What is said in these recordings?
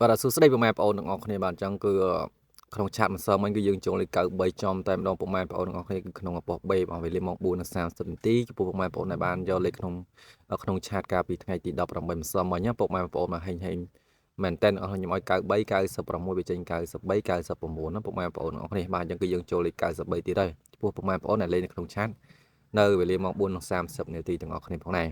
បាទសួស្តីពុកម៉ែបងប្អូនទាំងអស់គ្នាបាទអញ្ចឹងគឺក្នុង chat ម្សិលមិញគឺយើងចូលលេខ93ចំតែម្ដងពុកម៉ែបងប្អូនទាំងអស់គ្នាគឺក្នុងប៉ុស្តិ៍ B បាទវេលាម៉ោង4:30នាទីចំពោះពុកម៉ែបងប្អូនដែលបានយកលេខក្នុងក្នុង chat កាលពីថ្ងៃទី18ម្សិលមិញពុកម៉ែបងប្អូនមកហេងហេងមែនតើអស់ខ្ញុំឲ្យ93 96វាចេញ93 99ណាពុកម៉ែបងប្អូនទាំងអស់គ្នាបាទអញ្ចឹងគឺយើងចូលលេខ93ទៀតហើយចំពោះពុកម៉ែបងប្អូនដែលលេងនៅក្នុង chat នៅវេលាម៉ោង4:30នាទីទាំងអស់គ្នាផងដែរ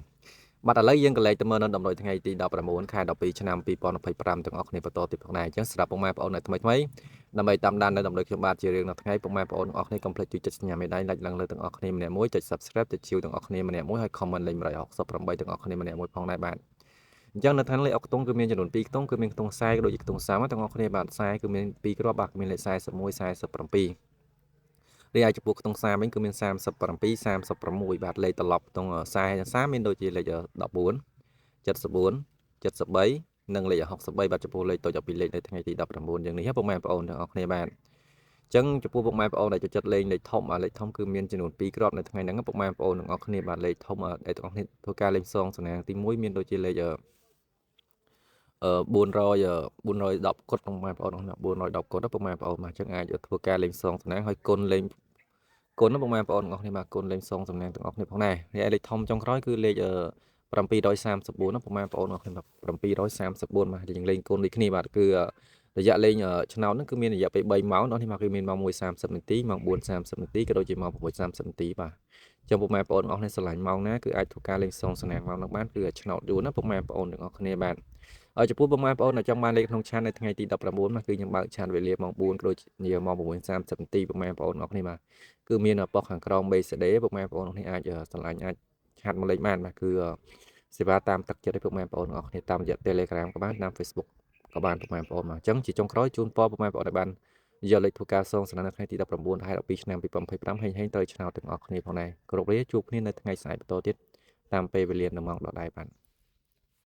បាទឥឡូវយើងក៏លេខទៅមើលនៅតម្រុយថ្ងៃទី19ខែ12ឆ្នាំ2025ទាំងអស់គ្នាបន្តទៀតផងដែរអញ្ចឹងសម្រាប់ពុកម៉ែបងប្អូនដែលថ្មីថ្មីដើម្បីតាមដាននៅតម្រុយខ្ញុំបាទជារៀងរាល់ថ្ងៃពុកម៉ែបងប្អូនទាំងអស់គ្នាកុំភ្លេចជួយចុចសញ្ញាមេដៃ like ឡើងលើទាំងអស់គ្នាម្នាក់មួយចុច Subscribe ចុចជាវទាំងអស់គ្នាម្នាក់មួយហើយ comment លេខ168ទាំងអស់គ្នាម្នាក់មួយផងដែរបាទអញ្ចឹងនៅថ្ងៃលេខអុកខ្ទង់គឺមានចំនួន2ខ្ទង់គឺមានខ្ទង់ខ្សែក៏ដូចជាខ្ទង់សាមទាំងអស់គ្នាបាទខ្សែគឺមាន2គ្រាប់បាទគឺមានលេខ41 47រីឯចំពោះខ្ទង់សាវិញគឺមាន37 36បាទលេខត្រឡប់ខ្ទង់ខ្សែសាមានដូចជាលេខ14 74 73និងលេខ63បាទចំពោះលេខតូច12លេខនៅថ្ងៃទី19យ៉ាងនេះពុកម៉ែបងប្អូនទាំងអស់គ្នាបាទចឹងចំពោះពុកម៉ែបងប្អូនដែលចូលចិត្តលេងលេខធំបាទលេខធំគឺមានចំនួន2គ្រាប់នៅថ្ងៃហ្នឹងពុកម៉ែបងប្អូនទាំងអស់គ្នាបាទលេខធំដែលទាំងអស់គ្នាធ្វើការលេងសងសំណាងទី1មានដូចជាលេខអឺ400 410គុតពុកម៉ែបងប្អូន410គុតពុកម៉ែបងប្អូនបាទចឹងអាចធ្វើការលេងសងសំណាងហើយគុណលេងគុណពុកម៉ែបងប្អូនទាំងអស់គ្នាបាទគុណលេងសងសំណាងទាំងអស់គ្នាផងដែរហើយលេខធំចុងក្រោយគឺលេខ734ណាពុកម៉ែបងប្អូនអរគ្នា734បាទយើងលេងគុណដូចគ្នាបាទគឺរយៈលេងឆ្នោតហ្នឹងគឺមានរយៈពេល3ម៉ោងដល់នេះមកគឺមានម៉ោង1:30នាទីម៉ោង4:30នាទីក៏ដូចជាម៉ោង6:30នាទីបាទចឹងពុកម៉ែបងប្អូនអរគ្នាស្រឡាញ់ម៉ោងណាគឺអាចធ្វើការលេងសងសំណាងម៉ោងហ្នឹងបានគឺឆ្នោតយូរណាពុកម៉ែបងប្អូនទាំងអស់គ្នាបាទហើយចំពោះពុកម៉ែបងប្អូនដែលចង់បានលេខក្នុង chat នៅថ្ងៃទី19បាទគឺខ្ញុំបើក chat វេលាម៉ោង4ក៏ដូចជាម៉ោង6:30នាទីពុកម៉ែបងប្អូនអរគ្នាបាទគឺមានប៉ុស្តិ៍ខាងក្រោម BCD ពុកម៉ែបងប្អូនអរគ្នាអាចស្រឡាញ់អាច chat មកលេខបានបាទគឺសេវាតាមទឹកចិត្តឲ្យពុកម៉ែបងប្អូនអរគ្នាតាមរយៈ Telegram ក៏បានតាម Facebook ក៏បានពុកម៉ែបងប្អូនមកអញ្ចឹងជាចុងក្រោយជូនពរពុកម៉ែបងប្អូនឲ្យបានយកលេខធ្វើការសងសំណាងនៅថ្ងៃទី19ខែ12ឆ្នាំ2025ហេងហេងត្រូវឆ្នោតទាំងអស់គ្នាផងដែរគ្រប់រាជួបគ្នានៅថ្ងៃស្អែកបន្តទៀតតាមពេលវេលានៅម៉ោងដដែលបាទ។